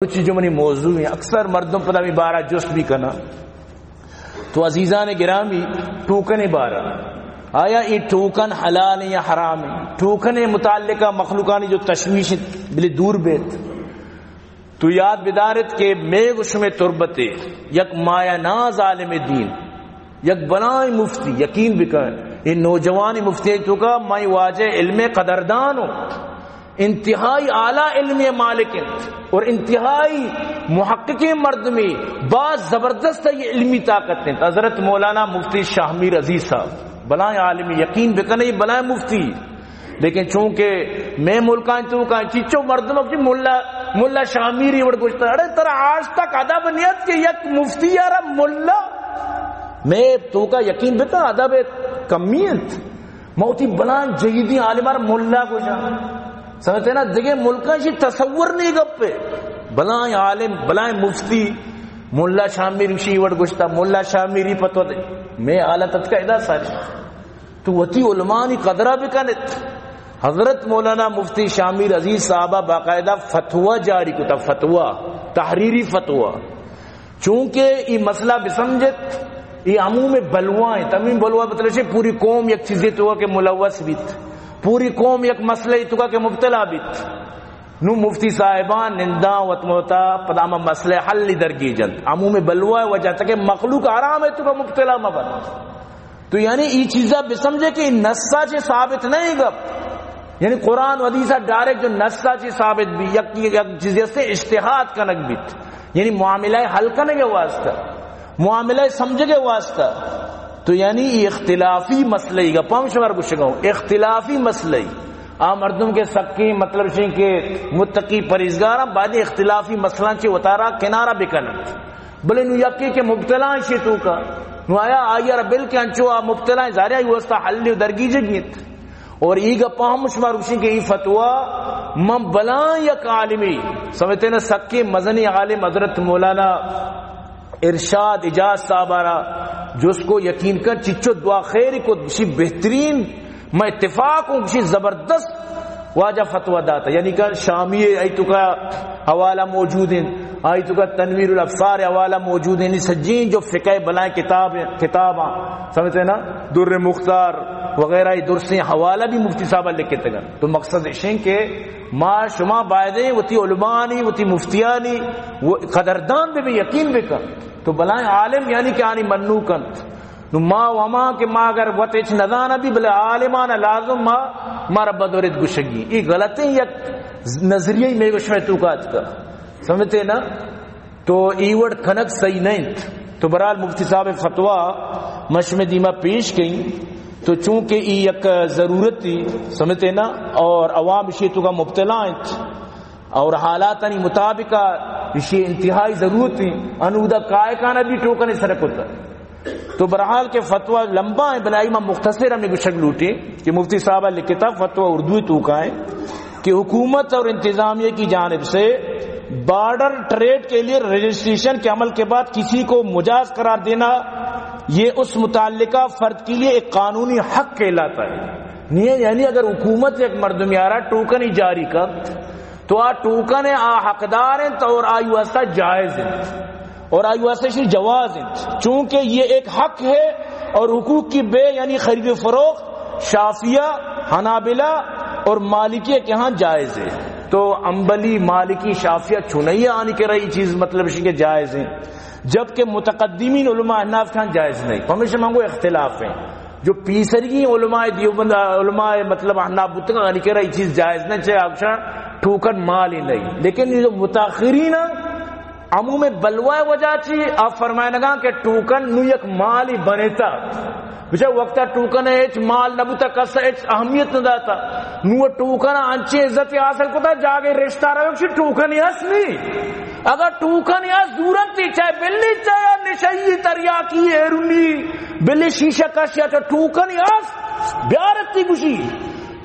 چیز جو منی موضوع ہیں، اکثر مردم پدا ہمے بارہ جست بھی کنا۔ تو عزیزان گرامی، ٹوکن بارہ، آیا اے ٹوکن حلال ہیں یا حرام ہیں؟ ٹوکن متعلقہ مخلوقانی جو تشویش انت، بلے دور بیت۔ تو یاد بدارت کہ مئے گو شمئے تربتے یک مایہ ناز عالم دین، یک بلائیں مفتی، یقین بکن، اے نوجوان مفتی توکا مئے واجہ علم قدردان ہو، انتہائی اعلیٰ علم مالک انت اور انتہائی محققیں مردمے، باز زبردست اے علمی طاقت انت۔ حضرت مولانا مفتی شاہ میر عزیز صاحب، بلائیں عالمی، یقین بکنے، بلائیں مفتی۔ لیکن چونکہ مئے ملکاں توکا چچو مردم اپنی ملا، ملا شاہ میر ای وڑ گوشتا، اڑے ترا آج تک ادب نیت کہ یک مفتی یارا ملا، مئے توکا یقین بکن ادب کمی انت۔ ما وتی بلائیں جیدیں عالم ءَ را ملا گوشاں۔ سمجھتے نا، دگہ ملکاں شی تصور نہیں گپے۔ بلائیں عالم، بلائیں مفتی، ملا شاہ میر شی وڑ گوشتا، ملا شاہ میر ای پتو دے۔ مئے حالت اتکا ادا ساری۔ تو وتی علمانی قدرہ بکنت۔ حضرت مولانا مفتی شاہ میر عزیز صاحبہ باقاعدہ فتویٰ جاری کتا، فتویٰ، تحریری فتویٰ۔ چونکہ ای مسئلہ بسمجھت، ای عموم بلوا انت۔ عموم بلوا مطلب چے؟ پوری قوم یک چیزے توکا کہ ملوث بیت، پوری قوم یک مسئلہ توکا کہ مبتلا بیت۔ نو مفتی صاحبان ننداں وت موتا پدا ہما مسئلہ حل درگیجنت۔ عموم بلوا وجہ تک مخلوق حرام توکا مبتلا مبنت۔ تو یعنی ای چیزا بسمجھے کہ نصا چے ثابت نہیں گپ، یعنی قرآن و حدیثا ڈائریکٹ جو نصا چے ثابت بی، یک، یک چیزے سے اجتہاد کنگ بیت، یعنی معاملہ حل کنگ واسطہ، معاملہ سمجھگ واسطہ۔ تو یعنی ای اختلافی مسئلہ ای گپا ہم شمار گوشگا ہوں، اختلافی مسئلہ ای۔ آ مردم کہ سکی مطلب شیں کہ متقی پرہیزگاراں، بعد اختلافی مسئلہ چے وتارا کنارہ بکننت۔ بلے نو یکے کہ مبتلا انت شی توکا، نو آیا آئی ءَ را بل کہ انچو آ مبتلا انت، ظاہر ہے آئی واسطہ حل و درگیجگ انت۔ اور ای گپا ہم شما گوشیں کہ ای فتویٰ من بلائیں یک عالمی، سمجھتے نا، سکیں مزنیں عالم حضرت مولانا ارشاد اعجاز صاحب ءَ را جست کو، یقین کن چچو دعا خیر کو، گوشی بہترین، من اتفاق ہوں، گوشی زبردست واجہ فتویٰ داتا، یعنی کہ شامی ای توکا حوالہ موجود ہیں، آئی توکا تنویر الابصار حوالہ موجود ہیں، یعنی سجین جو فقہ بلائیں کتاب ہیں، کتاباں، سمجھتے ہیں نا، در مختار وغیرہ، ای درسیں حوالہ بھی مفتی صاحب لکھتے گا۔ تو مقصد اشیں کہ ما شما بایدیں وتی علمانی، وتی مفتیانی و قدردان بہ بیں، یقین بکن۔ تو بلائیں عالم یعنی کہ آنی منو کنت۔ نو ما و ہما کہ ما اگر وت ہچ نزانہ بی، بلے عالمان لازم ما، مارا بدورت گوشگی۔ ای غلطیں یک نظریہ مئے گوش میں توکا اتکا۔ سمجھتے نا؟ تو ای وڑ کنگ صحیح نہ انت۔ تو برحال مفتی صاحب فتویٰ مشم دیما پیش کئیں۔ تو چونکہ ای یک ضرورت تھی، سمجھتے نا، اور عوام اشی توکا مبتلا انت۔ اور حالاتانی مطابق اشی انتہائی ضرورت تھی۔ انودا کائے کانا بھی ٹوکن سر کتا۔ تو برحال کہ فتویٰ لمبا ہے، بلے آئی ما مختصر ہمیں گوشگ لوٹیں کہ مفتی صاحب لکھتا فتویٰ اردو توکا ہے کہ حکومت اور انتظامیہ کی جانب سے بارڈر ٹریڈ کے لیے رجسٹریشن کے عمل کے بعد کسی کو مجاز قرار دینا، یہ اس متعلقہ فرد کے لیے ایک قانونی حق کہلاتا ہے۔ نہیں ہے، یعنی اگر حکومت یک مردم یارا ٹوکن ہی جاری کر، تو آ ٹوکن آ حقدار ہیں تو اور آئی واسطہ جائز ہیں اور آئی واسطہ شی جواز ہیں، چونکہ یہ ایک حق ہے اور حقوق کی بے یعنی خرید و فروخت شافعیہ، حنابلہ اور مالکیہ کے ہاں جائز ہے۔ تو حنبلی، مالکی، شافعیہ چنئی آنی کہ رہی چیز مطلب شی کہ جائز ہیں، جبکہ متقدمین علماء احناف کے ہاں جائز نہیں۔ ہمیشہ مانگو اختلاف ہیں۔ جو پیسری علماء دیوبند، علماء مطلب احناف بوتگاں، آنی کہ رہی چیز جائز نہیں، چاہے آپشن ٹوکن مال ہی نہیں۔ لیکن یہ جو متاخرین ہیں، عموم بلوائے وجہ چی آ فرمائنگاں کہ ٹوکن نو یک مالی بنیتا۔ بچا وقتا ٹوکن ہچ مال نہ بوتا، کس ہچ اہمیت نہ داتا۔ نو ٹوکن انچے عزت حاصل کتا، جاگے رشتہ روک شی ٹوکن ہس نہیں۔ اگر ٹوکن ہس زورنتی، چاہے بلی چاہے نشئی تریاکی ایرونی، بلی شیشہ کش یا تو ٹوکن ہس بیارتی گوشی۔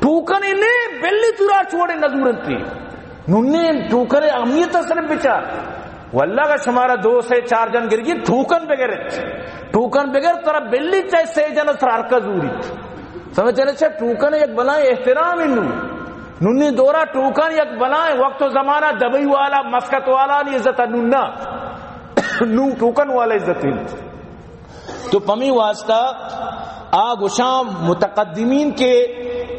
ٹوکن نے بلی تورا چھوڑے نہ زورنتی۔ نونیں ٹوکن اہمیت اصل بچار۔ واللہ اگر شمارا دو سے چار جن گرگی، ٹوکن بغیر، ٹوکن بغیر ترا بلی چاہے سے جن سر ہر کا زوری۔ سمجھتے نا؟ اچھا، ٹوکن یک بلائیں احترام انو۔ نونی دورا ٹوکن یک بلائیں وقت و زمانہ، دبئی والا، مسکت والا نی عزت نونا، نو ٹوکن والا عزت انت۔ تو پمی واسطہ آ گشاں متقدمین کہ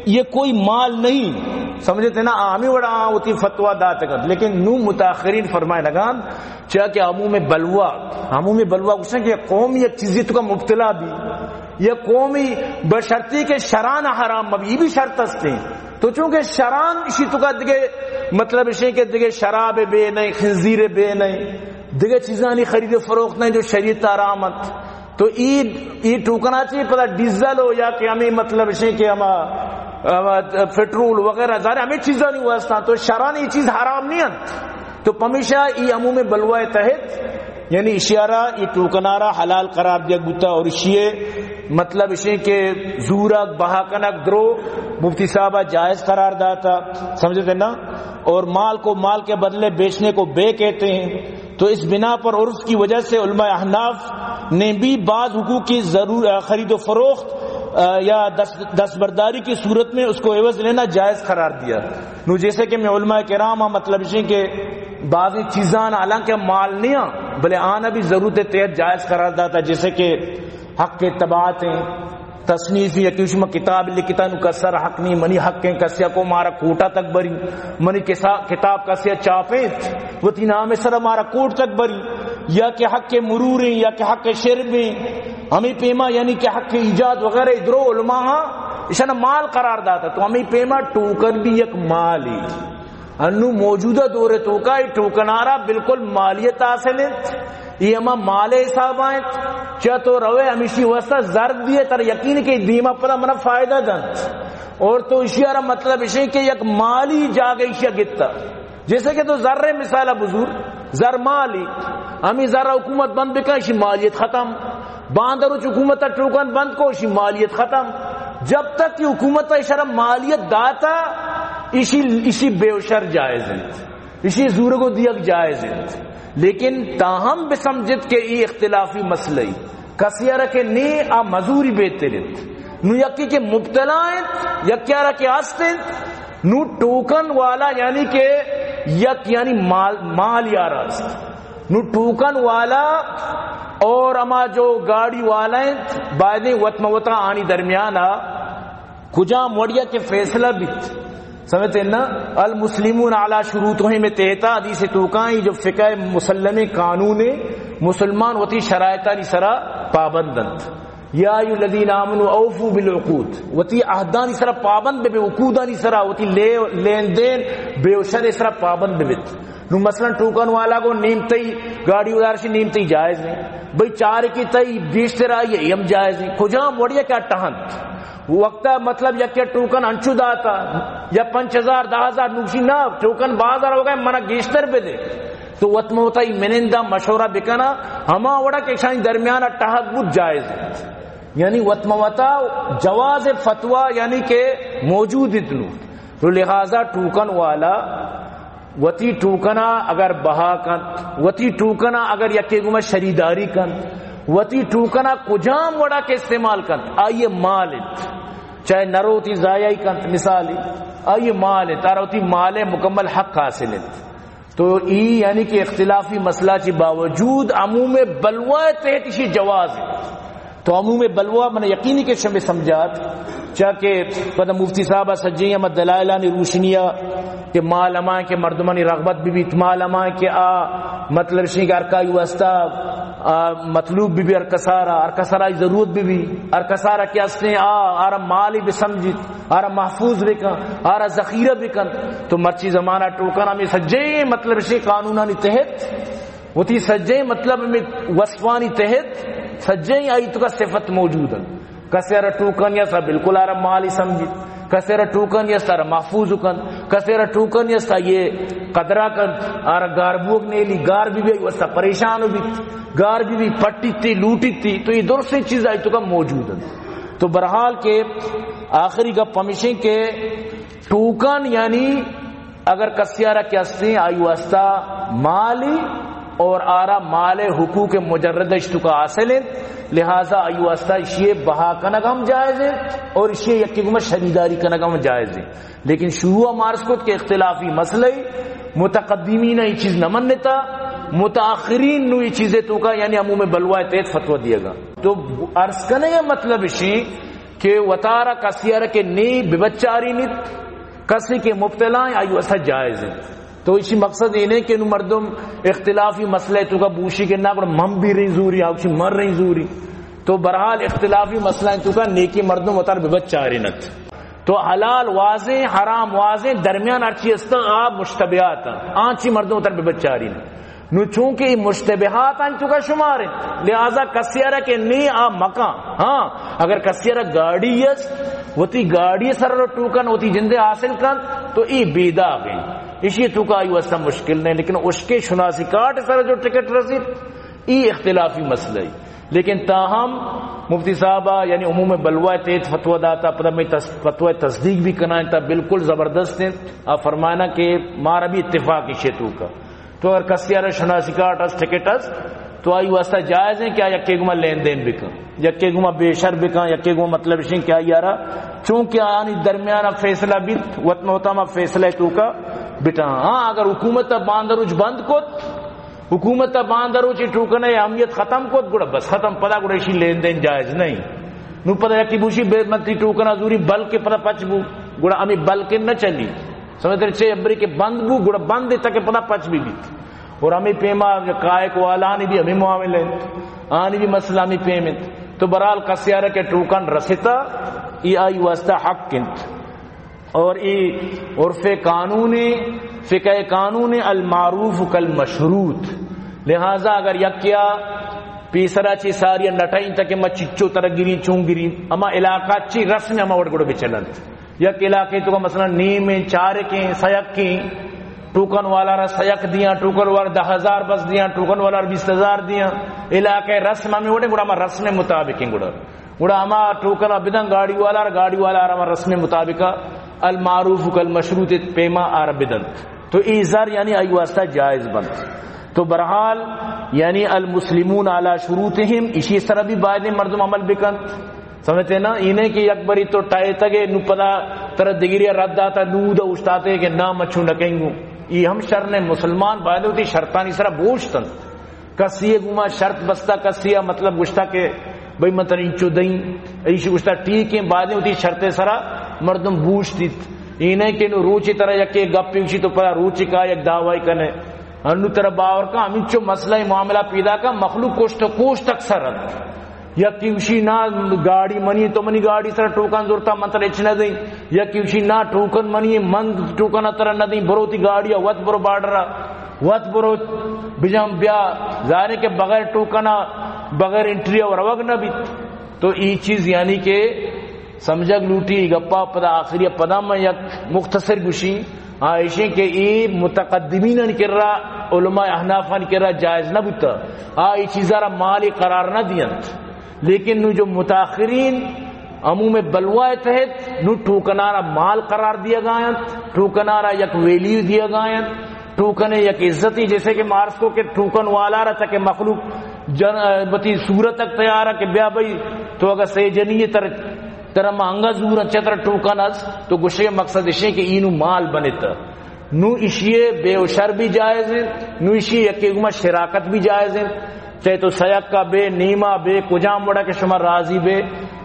یہ کوئی مال نہیں، سمجھتے نا، آ ہمیں وڑا آ ہوتی فتویٰ داتگت، لیکن نو متاخرین فرمائے لگان، چیا کہ عموم بلوا، عموم بلوا گشاں کہ قوم یک چیزی تو کا مبتلا بھی، یا قومی بشرطی کہ شران حرام مبی، یہ بھی شرط ہستے۔ تو چونکہ شران اشی تو کا دگے، مطلب اشی کہ دگے شراب بے نہیں، خنزیر بے نہیں، دگہ چیزانی خرید و فروخت نہیں جو شریعت حرام انت۔ تو ای، ای ٹوکنا چی پدا ڈیزل ہو یا کہ ہمیں مطلب اشی کہ ہما، ہما پٹرول وغیرہ ظاہر ہمیں چیزانی واسطہ، تو شران یہ چیز حرام نہیں انت۔ تو پمیشا ای عموم بلوائے تحت یعنی اشیارا، ای ٹوکنارا حلال قرار دیا گتا اور اشیے مطلب اشی کہ زورک بہا کنک درو مفتی صاحبہ جائز قرار داتا، سمجھتے نا؟ اور مال کو مال کے بدلے بیچنے کو بے کہتے ہیں۔ تو اس بنا پر عرف کی وجہ سے علماء احناف نے بھی بعض حقوق کی ضرور-، خرید و فروخت، آ، یا دست-، دستبرداری کی صورت میں اس کو عوض لینا جائز قرار دیا۔ نو جیسے کہ میں علماء کرام، مطلب اشی کہ بعضی چیزاں حالانکہ مال نہیں، بلے آنا بھی ضرورت تحت جائز قرار داتا، جیسے کہ حق طباعت ہیں، تصنیف، یکی شما کتاب لکھتا نو کسر حق نہیں، منی حق ہیں، کسیا کو مارا کوٹا تک بری، منی کسا-، کتاب کسیا چاپیں، وتی نام سر مارا کوٹ تک بری، یا کہ حق مرور ہیں، یا کہ حق شرب ہیں، ہمیں پیما یعنی کہ حق ایجاد وغیرہ ادرو علماء ہاں، اشان مال قرار داتا، تو ہمیں پیما ٹوکن بھی یک مال ہی۔ انو موجودہ دور توکا ای ٹوکنارا بالکل مالیت حاصل انت، یہ ہما مال حساب انت، چہ تو روے ہمیشی واسطہ زر دیے، تر یقین کہ دیما پدا منا فائدہ دنت۔ اور تو اشیارا مطلب اشی کہ یک مالی جاگہ اشیا گتا، جیسے کہ تو زر مثال بزور، زر مالی، ہمیں زر حکومت بند بکن، اشی مالیت ختم۔ باندروچ حکومت ٹوکن بند کو، اشی مالیت ختم۔ جب تک کہ حکومت اشرا مالیت داتا، اشی، اشی بے و شر جائز انت، اشی زورگو دیگ جائز انت۔ لیکن تاہم بسمجھت کہ ای اختلافی مسئلہ ای، کسی ارا کہ نی آ مزوری بہتر انت۔ نو یکی کہ مبتلا انت، یکی ارا کہ است انت، نو ٹوکن والا یعنی کہ یک یعنی مال، مال یارا است۔ نو ٹوکن والا اور ہما جو گاڑی والا انت، بایدیں وت مہ وتا آنی درمیان ء کجام وڑیا کہ فیصلہ بیت۔ سمجھتے ہیں نا؟ المسلمون علی شروطہم تحت حدیث توکائی جو فقہ مسلم قانون، مسلمان وتی شرائطانی سرا پابند انت۔ یا ایھا الذین آمنوا اوفوا بالعقود، وتی عہدانی سرا پابند بے، عقودانی سرا، وتی لے-، لین دین بے و شر سرا پابند بیت۔ نو مثلاً ٹوکن والا کو نیم تئی گاڑی ادارشی نیم تئی جائز ہیں، بھئی چار کی تئی گیشتر آئی ہے، ہم جائز ہیں۔ کجام وڑیا کیا ٹہنت؟ وقتا مطلب یک ٹوکن انچو داتا یا پنچ ہزار، دہ ہزار، نوشی نہ، ٹوکن بازار ہو گئے، منا گیشتر بے دے۔ تو وت موتا ای منندہ مشورہ بکنا، ہما وڑا کہ شانی درمیان ٹہک بود جائز ہے۔ یعنی وت موتا جواز فتویٰ یعنی کہ موجود اتنو۔ تو لہذا ٹوکن والا وتی ٹوکنا اگر بہا کنت، وتی ٹوکنا اگر یکے گوما شریداری کنت، وتی ٹوکنا کجام وڑا کہ استعمال کنت، آئیے مال انت۔ چاہے نروتی ضائعی کنت، مثالی، آئیے مال انت، آرا وتی مال مکمل حق حاصل انت۔ تو ای یعنی کہ اختلافی مسئلہ چی باوجود عموم بلوہ تحت اشی جواز انت۔ تو عموم بلوا من یقینی کہ شمے سمجھات، چا کہ پدا مفتی صاحب سجیں ہم دلائلانی روشنیا کہ مال ہمائیں کہ مردمانی رغبت بی بیت، مال ہمائیں کہ آ مطلب شنی کہ ہر کائی واسطہ، آ، مطلوب بی بی ہر کسارا، ہر کسارا ضرورت بی بی، ہر کسارا کہ ہستیں آ، آرا مالی بسمجیت، آرا محفوظ بکن، آرا ذخیرہ بکن۔ تو مرچی زمانہ ٹوکن ہمیں سجیں مطلب شنی قانونانی تحت وتی سجیں مطلب ہمے وصفانی تحت سجیں آئی توکا صفت موجود انت۔ کسے را ٹوکن یا سا بالکل آرا مالی سمجھیت، کسے را ٹوکن یا سا را محفوظ کن، کسے را ٹوکن یا سا یہ قدرہ کن، آرا گار بوگ نیلی، گار بی بی آئی واسطہ پریشان بیت، گار بی بی پٹیتی، لوٹیتی، تو یہ درستیں چیز آئی توکا موجود انت۔ تو برحال کہ آخری گپ ہمیشیں کہ ٹوکن یعنی اگر کسیارا کہ ہستیں آئی واسطہ مالی اور آرا مال حقوق مجردہ اش توکا حاصل انت، لہذا آئی واسطہ اشی بہا کنگ ہم جائز انت اور اشی یکی گوما شریداری کنگ ہم جائز انت۔ لیکن شروع ہم عرض کت کہ اختلافی مسئلہ ای، متقدمین ای چیز نہ منتا، متاخرین نو ای چیزے توکا یعنی عموم بلوائے تحت فتویٰ دیگا۔ تو عرض کنگے مطلب اشی کہ وتارا کسی ارا کہ نی ببچاری نیت، کسی کہ مبتلا ہیں آئی واسطہ جائز انت۔ تو اسی مقصد یہ نہیں کہ نو مردم اختلافی مسئلہ توکا بوشی کہ نہ گڑا من بھی رہی زوری، آوشی من رہی زوری۔ تو بہرحال اختلافی مسئلہ توکا نیکی مردم وتار ببچاری نت۔ تو حلال واضح، حرام واضح، درمیان ہرچی استا آ مشتبہات ہیں، آنچی مردم وتار ببچاری نت۔ نو چونکہ یہ مشتبہات ہیں توکا شمار ہیں، لہذا کسی ارا کہ نی آ مکان، ہاں، اگر کسی ارا گاڑی است، وتی گاڑی سر رو ٹوکن، وتی جندے حاصل کن، تو ای بیداغ ہیں۔ اشی توکا آئی واسطہ مشکل نہیں، لیکن اشکے شناسی کارڈ سر جو ٹکٹ رسید، ای اختلافی مسئلہ ہے۔ لیکن تاہم مفتی صاحبہ یعنی عموم بلوائے تحت فتویٰ داتا، پدا میں تس-، فتویٰ تصدیق بھی کنائیں تا بالکل زبردست ہیں۔ آ فرمانا کہ مارا بھی اتفاق اشی توکا۔ تو اگر کسی ارا شناسی کارڈ اس، ٹکٹ اس، تو آئی واسطہ جائز ہیں کہ آ یکے گما لین دین بکن، یکے گما بے شر بکن، یکے گما مطلب اشیں کہ آئی ارا، چونکہ آنی درمیان اب فیصلہ بیت، وت مہ وتا ما فیصلہ توکا بٹا۔ ہاں، اگر حکومت اب باندروچ بند کت، حکومت ء باندروچی ٹوکن ء اہمیت ختم کت، گڑا بس ختم، پدا گڑا اشی لین دین جائز نہیں۔ نو پدا یکی بوشی بے متی ٹوکن ء زوری بلکہ پدا پچ بو، گڑا ہمیں بلکہ نہ چلی۔ سمجھتے چے ابری کہ بند بو، گڑا بند تک پدا پچ بھی بیت۔ اور ہمیں پیما کائک والانی بھی ہمیں معاملے انت، آنی بھی مسئلہ ہمیں پیم انت۔ تو برحال کسیارہ کے ٹوکن رسیتا، یہ آئی واسطہ حق انت۔ اور ای عرف قانون، فقہ قانون المعروف کالمشروط۔ لہذا اگر یکیا پیسرا چی ساری نٹائیں تک ما چچو تر گریں، چون گریں، اما علاقہ چی رسم اما وڑ گڑو بچلنت۔ یک علاقے تو مثلاً نیم ہیں، چارکیں، سیکیں، ٹوکن والا را سیک دیاں، ٹوکن والا دہ ہزار بس دیاں، ٹوکن والا را بیس ہزار دیاں، علاقے رسم ہمیں وڑے گڑا ما رسم مطابق ہیں گڑا۔ گڑا ہما ٹوکن ء بدن گاڑی والا را، گاڑی والا را ہما رسم مطابق المعروف کالمشروط پیما آر بدن۔ تو ای زر یعنی آئی واسطہ جائز بنت۔ تو برحال یعنی المسلمون علی شروطهم، اشی سر بھی باید مردم عمل بکنت۔ سمجھتے نا؟ اینه کہ یک بری تو ٹائے تگے نو پدا تر دگری رد داتا نو دا اشتاتے کہ نہ مچو نکنگو۔ ای ہم شر نے، مسلمان باید ہوتی شرطانی سر بوشتن۔ کسی ء گوما شرط بستا، کسی ء مطلب گوشتا کہ بھئی من ترا انچو دئیں، ایشی گوشتا ٹھیک ہیں، بعد وتی شرط سرا مردم بوشتیت۔ اینه کہ نو روچی ترا یکے گپی گوشی تو پدا روچی کا یک دعوائی کنے۔ انو ترا باور کا ہمینچو مسئلہ معاملہ پیدا کا، مخلوق کشت و کوشت اکثر انت۔ یکی گوشی نا گاڑی منی، تو منی گاڑی سرا ٹوکن زورتا من ترا اچ نہ دئیں۔ یکی گوشی نا ٹوکن منی، من ٹوکن ترا نہ دئیں، برو تی گاڑی وت برو بارڈر وت برو بجام بیا، ظاہر ہے کہ بغیر ٹوکنا، بغیر انٹری ء روگ نہ بیت۔ تو ای چیز یعنی کہ سمجھگ لوٹی، ای گپا پدا آخری پدا من یک مختصر گوشی، آ ایشیں کہ ای متقدمین کرا، علماء احناف کرا جائز نہ بوتا، آ ای چیزا را مالی قرار نہ دینت۔ لیکن نو جو متاخرین عموم بلوائے تحت نو ٹوکنارا مال قرار دیا گاینت، ٹوکنارا یک ویلیو دیا گاینت، ٹوکن یک عزتی، جیسے کہ مارس کو کہ ٹوکن والا را تک مخلوق جن، وتی صورت تک تیار ہے کہ بیا بھئی تو اگر سے جنی تر، تر مہنگا زور اچھا تر ٹوکن اس تو گشے مقصد اشے کہ اینو مال بنت۔ نو اشی بے و شر بھی جائز ہیں، نو اشی یکے گما شراکت بھی جائز ہیں۔ چاہے تو سیک کا بے، نیما بے، کجام وڑا کہ شما راضی بے،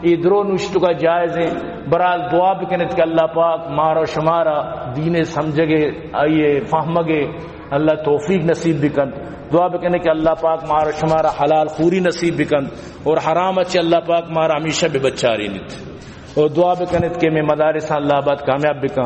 ای درو نوشتو کا جائز ہیں۔ برحال دعا بکنت کہ اللہ پاک مارا و شمارا دین سمجھگے، آئیے فہمگے، اللہ توفیق نصیب بکنت۔ دعا بکنت کہ اللہ پاک مارا و شمارا حلال خوری نصیب بکنت اور حرام اچھے اللہ پاک مارا ہمیشہ بے بچاری نیت۔ اور دعا بکنت کہ میں مدارس اللہ آباد کامیاب بکن۔